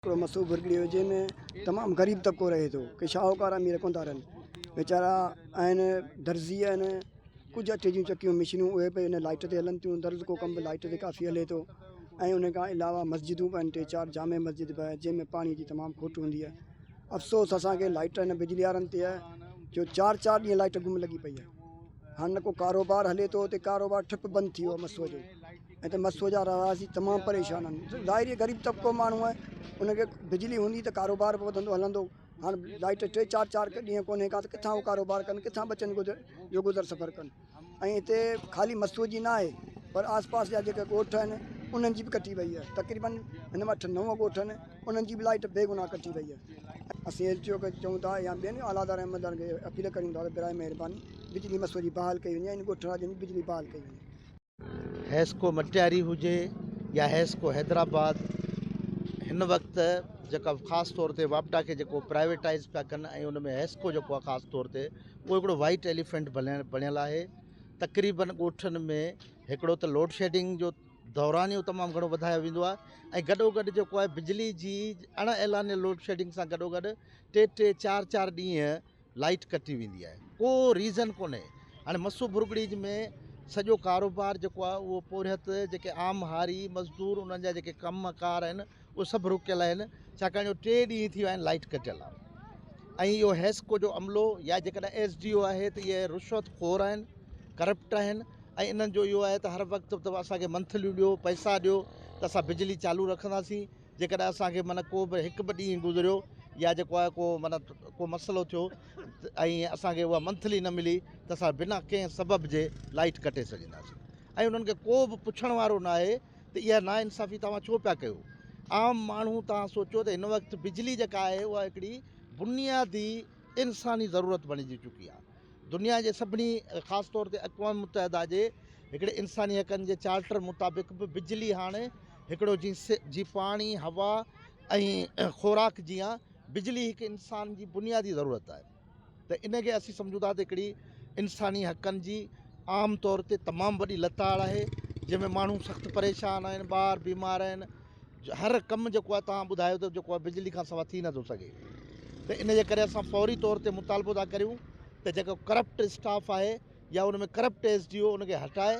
هڪڙو مسو ڀرڳڙي هو جنهن ۾ تمام غريب طبقو رهي ٿو ڪي شاهوڪار امير ڪونه ٿا رهن ويچارا آهن درزي آهن ڪجهه اٽي جون چڪيون مشينون اهي به ان لائٽ تي هلن ٿيون درز ڪو ڪم به لائٽ تي ڪافي هلي ٿو ۽ ان کان علاوه مسجدون به آهن ٽي چار جامع مسجد به آهي جنهن ۾ پاڻي جي تمام کوٽ هوندي آهي افسوس اسانکي لائٽ هن بجلي وارن تي آهي جو چار چار ڏينهن لائٽ گم لڳي پئي آهي هاڻ نه ڪو ڪاروبار هلي ٿو اتي ڪاروبار ٺپ بند ٿي ويو آهي مسو جو ۽ ته مسو جا رهواسي تمام پريشان آهن ظاهري غريب طبقو ماڻهو آهي ان کي بجلي هوندي ته ڪاروبار به وڌندو هلندو هاڻ لائٽ ٽي چار چار ڏينهن ڪونهي ڪا ته ڪٿان هو ڪاروبار ڪن ڪٿان ٻچن جو گذر سفر ڪن ۽ هتي خالي مسو جي نه آهي پر آس پاس جا جيڪي ڳوٺ آهن انهن جي به ڪٽي وئي آهي تقريبن هن ۾ اٺ نو ڳوٺ آهن انهن جي به لائٽ بيگناهه ڪٽي وئي آهي اسين ايل چي او کي چئون ٿا يا ٻين اعليٰ ادارن عملدارن کي اپيل ڪريون ٿا ته برائي مهرباني بجلي مسو جي بحال ڪئي وڃي ۽ ڳوٺ راڄن جي بجلي بحال ڪئي وڃي. حيسڪو مٽياري هجي يا حيسڪو حيدرآباد هن وقت جيڪا خاص طور تي واپڊا کي جيڪو پرائيويٽائز پيا ڪن ۽ ان ۾ حيسڪو جيڪو آهي خاص طور تي اهو هڪڙو وائيٽ ايليفنٽ بڻيل آهي تقريبن ڳوٺن ۾ هڪڙو ته لوڊ شيڊنگ جو دورانيو تمام گهڻو وڌايو ويندو آهي ۽ گڏو گڏ جيڪو آهي بجلي جي اڻ اعلانيل لوڊ شيڊنگ سان گڏو گڏ ٽي ٽي چار چار ڏينهن لائيٽ ڪٽي ويندي آهي ڪو ريزن ڪونهي هاڻي مسو ڀرڳڙي ۾ سڄو ڪاروبار جيڪو آهي اهو پورهيت جيڪي عام هاري مزدور انهن جا جيڪي ڪم ڪار آهن اهي سڀ رڪيل آهن ڇاڪاڻ جو ٽي ڏينهن ٿي ويا آهن لائيٽ ڪٽيل آهي ۽ اهو حيسڪو جو عملو يا جيڪڏهن ايس ڊي او آهي ته اهي رشوت خور آهن ڪرپٽ آهن ۽ انهن جو اهو آهي ته هر وقت ته اسانکي منٿليون ڏيو پئسا ڏيو ته اسان بجلي چالو رکنداسين جيڪڏهن اسان کي معنيٰ ڪو به هڪ به ڏينهن گذريو يا جيڪو آهي ڪو معنيٰ ڪو مسئلو ٿيو ۽ اسان کي اها منٿلي نه ملي ته اسان بنا ڪنهن سبب جي لائيٽ ڪٽي ڇڏينداسين ۽ انهن کي ڪو به پڇڻ وارو نه آهي ته اها نا انصافي توهان ڇو پيا ڪيو عام ماڻهو توهان سوچو ته هن وقت بجلي جيڪا آهي اها هڪڙي بنيادي انساني ضرورت بڻجي چڪي آهي دنيا جي سڀني خاص طور تي اقوام متحده جي هڪڙي انساني حقن جي چارٽر مطابق به بجلي هاڻي هڪڙو جي جي پاڻي هوا ۽ خوراڪ جيان بجلي هڪ انسان جي بنيادي ضرورت آهي ته ان کي اسين سمجهون ٿا ته هڪڙي انساني حقن جي عام طور تي تمام وڏي لتاڙ آهي جنهن ۾ ماڻهو سخت پريشان آهن ٻار بيمار آهن هر ڪم جيڪو آهي توهان ٻڌايو ته جيڪو آهي بجلي کان سوا ٿي نٿو سگهي ته ان جي ڪري اسان فوري طور تي مطالبو ٿا ڪريون ته جيڪو ڪرپٽ اسٽاف آهي يا ان ۾ ڪرپٽ ايس ڊي او ان کي هٽائي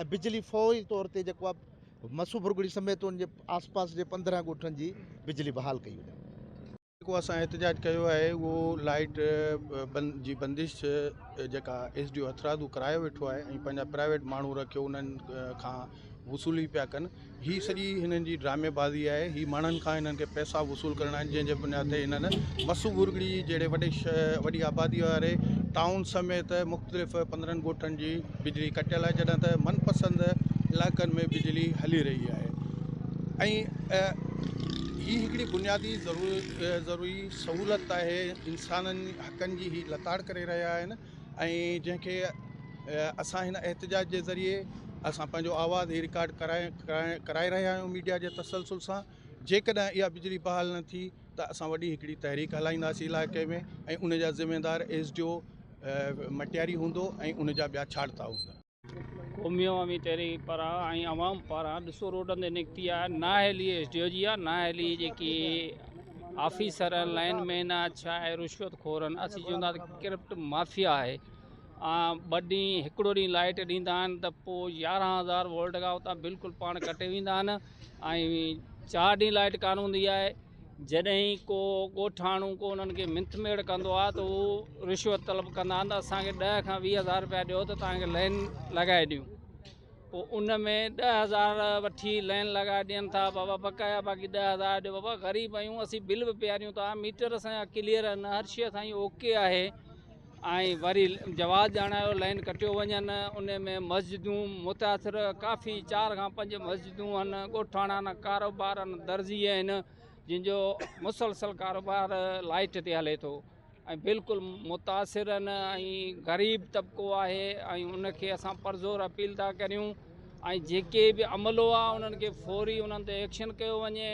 ۽ بجلي فوري طور تي جيڪو آهي مسو ڀرڳڙي سميت ان جي آس پاس جي 15 ڳوٺن جي بجلي بحال ڪئي وڃي. جيڪو اسان احتجاج ڪيو آهي اهو لائيٽ جي بندش جيڪا ايس ڊي او هٿرادو ڪرايو ويٺو آهي ۽ پنهنجا پرائيويٽ ماڻهو رکيو انهن کان وصولي پيا ڪن هي سڄي هنن جي ڊرامي بازي آهي هي ماڻهن کان هنن کي پئسا وصول ڪرڻا آهن جنهن جي بنياد تي هنن مسو ڀرڳڙي جهڙي وڏي وڏي آبادي واري ٽائون سميت مختلف 15 ڳوٺن جي بجلي ڪٽيل آهي جڏهن ته من پسند علائقن ۾ بجلي هلي رهي آهي ۽ هي هڪڙي بنيادي ضروري سهولت آهي انسانن حقن جي هي لتاڙ ڪري رهيا آهن ۽ جنهن کي اسان هن احتجاج جي ذريعي اسان پنهنجو آواز هي رڪارڊ ڪرائي ڪرائي رهيا آهيون ميڊيا جي تسلسل سان جيڪڏهن اها بجلي بحال نه ٿي ته اسان وڏي هڪڙي تحريڪ هلائينداسين علائقي ۾ ۽ ان جا ذميدار ايس ڊي او مٽياري هوندو ۽ ان جا ٻيا ڇاڙتا هوندا. قومي عوامي تحريڪ پاران ۽ عوام پاران ڏسو روڊن تي نڪتي آهي نااهلي ايس ڊي او جي آهي نااهلي جيڪي آفيسر آهن لائن مين آهي ڇا آهي رشوت خور آهن اسين چون ٿا ته ڪرپٽ مافيا آهي ٻه ڏينهن هڪڙو ڏينهن لائٽ ڏيندا آهن ته پوء 11,000 وولٽ کان اتان بلڪل پاڻ ڪٽي ويندا آهن ۽ چار ڏينهن لائٽ ڪانه هوندي آهي جڏهن ڪو ڳوٺاڻو ڪو انهن کي منٿ ميڙ ڪندو آهي ته هو رشوت طلب ڪندا آهن ته اسانکي 10 کان 20 هزار روپيا ڏيو ته توهان کي لائن لڳائي ڏيون پوء ان ۾ 10,000 وٺي لائن لڳائي ڏين ٿا بابا بقايا باقي 10,000 ڏيو بابا غريب آهيون اسين بل به پياريون ٿا ميٽر اسان جا ڪليئر آهن هر شيء اسان جي اوڪي آهي ۽ وري جواز ڄاڻايو لائن ڪٽيو وڃن ان ۾ مسجدون متاثر ڪافي چار کان پنج مسجدون آهن ڳوٺاڻا آهن ڪاروبار آهن درزي آهن جن جو مسلسل ڪاروبار لائٽ تي هلي ٿو ۽ بلڪل متاثر آهن ۽ غريب طبقو آهي ۽ ان کي اسان پرزور اپيل ٿا ڪريون ۽ جيڪي به عملو آهي انهن کي فوري انهن تي ايڪشن ڪيو وڃي.